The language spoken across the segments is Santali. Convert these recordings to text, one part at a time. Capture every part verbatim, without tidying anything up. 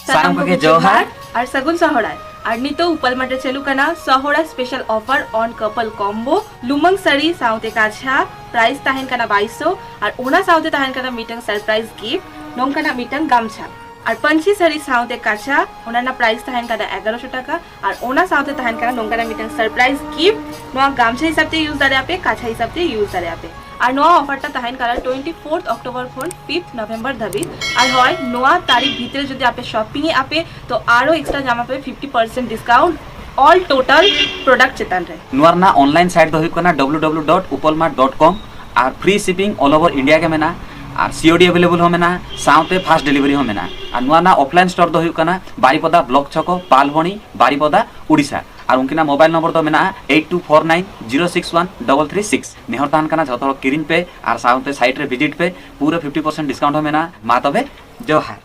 ᱥᱟᱱᱟᱢ ᱠᱚᱜᱮ ᱡᱚᱦᱟᱨ᱾ ᱟᱨ ᱥᱟᱹᱜᱩᱱ ᱥᱚᱦᱚᱨᱟᱭ᱾ ᱟᱨ ᱱᱤᱛᱚᱜ ᱩᱯᱟᱞ ᱢᱟᱨᱴ ᱨᱮ ᱪᱟᱹᱞᱩ ᱠᱟᱱᱟ ᱥᱚᱦᱚᱨᱟᱭ special offer on couple combo, ᱞᱩᱢᱟᱹᱝ ᱥᱟᱹᱲᱤ ᱥᱟᱶᱛᱮ ᱠᱟᱪᱷᱟ, price ᱛᱟᱦᱮᱱ ᱠᱟᱱᱟ ᱵᱟᱭᱤᱥᱥᱚ, ᱟᱨ ᱚᱱᱟ ᱥᱟᱶᱛᱮ ᱛᱟᱦᱮᱱ ᱠᱟᱱᱟ ᱢᱤᱫᱴᱟᱝ surprise gift, ᱱᱚᱝᱠᱟᱱᱟᱜ ᱢᱤᱫᱴᱟᱝ ᱜᱟᱢᱪᱷᱟ᱾ ᱟᱨ ᱯᱟᱹᱧᱪᱤ ᱥᱟᱹᱲᱤ ᱥᱟᱶᱛᱮ ᱠᱟᱪᱷᱟ, ᱚᱱᱟ ᱨᱮᱱᱟᱜ price ᱛᱟᱦᱮᱱ ᱠᱟᱱᱟ ᱮᱜᱟᱨᱚᱥᱚ ᱴᱟᱠᱟ, ᱟᱨ ᱚᱱᱟ ᱥᱟᱶᱛᱮ ᱛᱟᱦᱮᱱ ᱠᱟᱱᱟ ᱱᱚᱝᱠᱟᱱᱟᱜ ᱢᱤᱫᱴᱟᱝ surprise gift᱾ ᱱᱚᱣᱟ ᱜᱟᱢᱪᱷᱟ ᱦᱤᱥᱟᱹᱵ ᱛᱮ use ᱫᱟᱲᱮᱭᱟᱜᱼᱟ ᱯᱮ, ᱠᱟᱪᱷᱟ ᱦᱤᱥᱟᱹᱵ ᱛᱮ use ᱫᱟᱲᱮᱭᱟᱜᱼᱟ ᱯᱮ᱾ ᱟᱨ ᱱᱚᱣᱟ offer ᱴᱟ ᱛᱟᱦᱮᱱ ᱠᱟᱱᱟ twenty fourth October ᱠᱷᱚᱱ fifth November ᱫᱷᱟᱹᱵᱤᱡ᱾ ᱟᱨ ᱦᱳᱭ, ᱱᱚᱣᱟ ᱛᱟᱹᱨᱤᱠᱷ ᱵᱷᱤᱛᱨᱤ ᱡᱩᱫᱤ ᱟᱯᱮ shopping ᱮᱫ ᱟᱯᱮ, ᱛᱚ ᱟᱨᱚ extra ᱧᱟᱢ ᱟᱯᱮ fifty percent discount all total product ᱪᱮᱛᱟᱱ ᱨᱮ᱾ ᱱᱚᱣᱟ ᱨᱮᱱᱟᱜ online site ᱫᱚ ᱦᱩᱭᱩᱜ ᱠᱟᱱᱟ W W W dot upalmart dot com, ᱟᱨ free shipping all over India ᱜᱮ ᱢᱮᱱᱟᱜᱼᱟ, ᱟᱨ C O D available ᱦᱚᱸ ᱢᱮᱱᱟᱜᱼᱟ, ᱥᱟᱶᱛᱮ fast delivery ᱦᱚᱸ ᱢᱮᱱᱟᱜᱼᱟ᱾ ᱟᱨ ᱱᱚᱣᱟ ᱨᱮᱱᱟᱜ offline store ᱫᱚ ᱦᱩᱭᱩᱜ ᱠᱟᱱᱟ ᱵᱟᱨᱤᱯᱚᱫᱟ block ᱪᱷᱚᱠᱚ, ᱯᱟᱞᱵᱚᱱᱤ, ᱵᱟᱨᱤᱯᱚᱫᱟ, ᱩᱲᱤᱥᱥᱟ᱾ ᱟᱨ ᱩᱱᱠᱤᱱᱟᱜ mobile number ᱫᱚ ᱢᱮᱱᱟᱜᱼᱟ eight two four nine zero six one double three six᱾ ᱱᱮᱦᱚᱨ ᱛᱟᱦᱮᱱ ᱠᱟᱱᱟ, ᱡᱷᱚᱛᱚ ᱦᱚᱲ ᱠᱤᱨᱤᱧ ᱯᱮ ᱟᱨ ᱥᱟᱶᱛᱮ site ᱨᱮ visit ᱯᱮ, ᱯᱩᱨᱟᱹ fifty percent discount ᱦᱚᱸ ᱢᱮᱱᱟᱜᱼᱟ᱾ ᱢᱟ ᱛᱚᱵᱮ, ᱡᱚᱦᱟᱨ᱾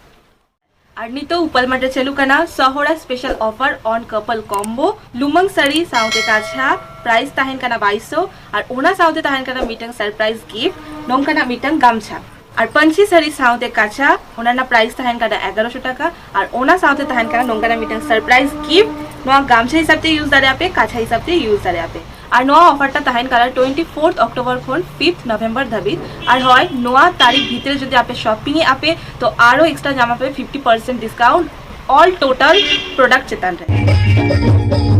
ᱟᱨ ᱱᱤᱛᱚᱜ ᱩᱯᱟᱞ ᱢᱟᱨᱴ ᱨᱮ ᱪᱟᱹᱞᱩ ᱠᱟᱱᱟ ᱥᱚᱦᱚᱨᱟᱭ special offer on couple combo, ᱞᱩᱢᱟᱹᱝ ᱥᱟᱹᱲᱤ ᱥᱟᱶᱛᱮ ᱠᱟᱪᱷᱟ, price ᱛᱟᱦᱮᱱ ᱠᱟᱱᱟ ᱵᱟᱭᱤᱥᱥᱚ, ᱟᱨ ᱚᱱᱟ ᱥᱟᱶᱛᱮ ᱛᱟᱦᱮᱱ ᱠᱟᱱᱟ ᱢᱤᱫᱴᱟᱝ surprise gift, ᱱᱚᱝᱠᱟᱱᱟᱜ ᱢᱤᱫᱴᱟᱝ ᱜᱟᱢᱪᱷᱟ᱾ ᱟᱨ ᱯᱟᱹᱧᱪᱤ ᱥᱟᱹᱲᱤ ᱥᱟᱶᱛᱮ ᱠᱟᱪᱷᱟ, ᱚᱱᱟ ᱨᱮᱱᱟᱜ price ᱛᱟᱦᱮᱱ ᱠᱟᱱᱟ ᱮᱜᱟᱨᱚᱥᱚ ᱴᱟᱠᱟ, ᱟᱨ ᱚᱱᱟ ᱥᱟᱶᱛᱮ ᱛᱟᱦᱮᱱ ᱠᱟᱱᱟ ᱱᱚᱝᱠᱟᱱᱟᱜ ᱢᱤᱫᱴᱟᱝ surprise gift᱾ ᱱᱚᱣᱟ ᱜᱟᱢᱪᱷᱟ ᱦᱤᱥᱟᱹᱵ ᱛᱮ use ᱫᱟᱲᱮᱭᱟᱜᱼᱟ ᱯᱮ, ᱠᱟᱪᱷᱟ ᱦᱤᱥᱟᱹᱵ ᱛᱮ use ᱫᱟᱲᱮᱭᱟᱜᱼᱟ ᱯᱮ᱾ ᱟᱨ ᱱᱚᱣᱟ offer ᱴᱟ ᱛᱟᱦᱮᱱ ᱠᱟᱱᱟ twenty fourth October ᱠᱷᱚᱱ fifth November ᱫᱷᱟᱹᱵᱤᱡ᱾ ᱟᱨ ᱦᱳᱭ, ᱱᱚᱣᱟ ᱛᱟᱹᱨᱤᱠᱷ ᱵᱷᱤᱛᱨᱤ ᱡᱩᱫᱤ ᱟᱯᱮ shopping ᱮᱫ ᱟᱯᱮ, ᱛᱚ ᱟᱨᱚ extra ᱧᱟᱢ ᱟᱯᱮ fifty percent discount all total product ᱪᱮᱛᱟᱱ ᱨᱮ᱾